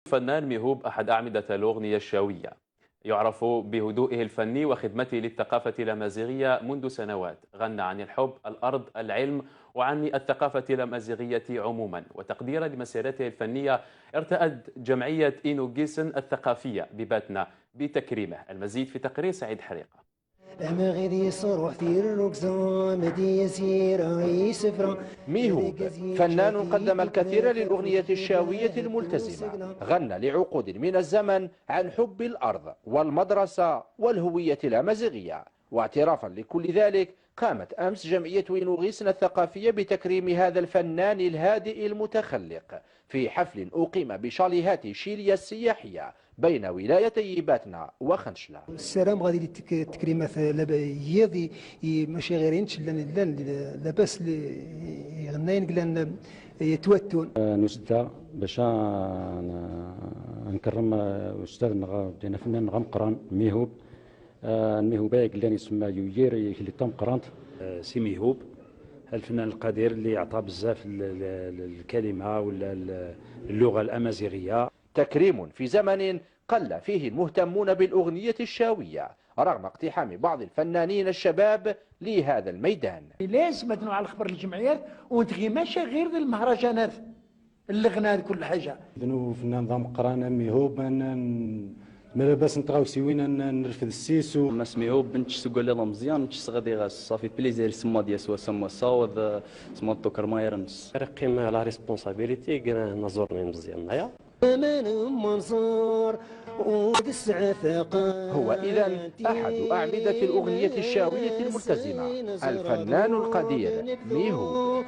الفنان ميهوب أحد أعمدة الأغنية الشاوية، يعرف بهدوئه الفني وخدمته للثقافة الأمازيغية منذ سنوات. غنى عن الحب، الأرض، العلم، وعن الثقافة الأمازيغية عموما. وتقديرا لمسيرته الفنية ارتأت جمعية إينوغيسن الثقافية بباتنا بتكريمه. المزيد في تقرير سعيد حريقة. ميهوب فنان قدم الكثير للأغنية الشاوية الملتزمة، غنى لعقود من الزمن عن حب الأرض والمدرسة والهوية الأمازيغية. واعترافا لكل ذلك قامت أمس جمعية إينوغيسن الثقافية بتكريم هذا الفنان الهادئ المتخلق في حفل أقيم بشاليهات شيليا السياحية بين ولايتي باتنا وخنشلة. السلام غادي التكريمات ياضي ماشي غيرين لان لاباس غناين قلان يتوتون. نسدا باش نكرم استاذ دينا فنان غمقران ميهوب، ميهوب قلان يسمى يوير اللي تم قرانت. سي ميهوب الفنان القدير اللي عطى بزاف الكلمة ولا اللغة الامازيغية. تكريم في زمن قل فيه المهتمون بالأغنية الشاوية رغم اقتحام بعض الفنانين الشباب لهذا الميدان. لازم على الخبر الجمعيات ونتغي ماشي غير المهرجانات الغناء كل حاجة. فنان ضم قرانا ميهوب ما لاباس نتغاوسي وين نرفد السيسو. ما سميهوب بنت سوق لا مزيان نتش غادي غاس صافي plaisir سما ديال سوا سما صاوض سما توكر مايرنس. قيمة la responsabilité نزورني مزيان نايا. هو إذن أحد أعمدة الأغنية الشاوية الملتزمة، الفنان القدير ميهوب.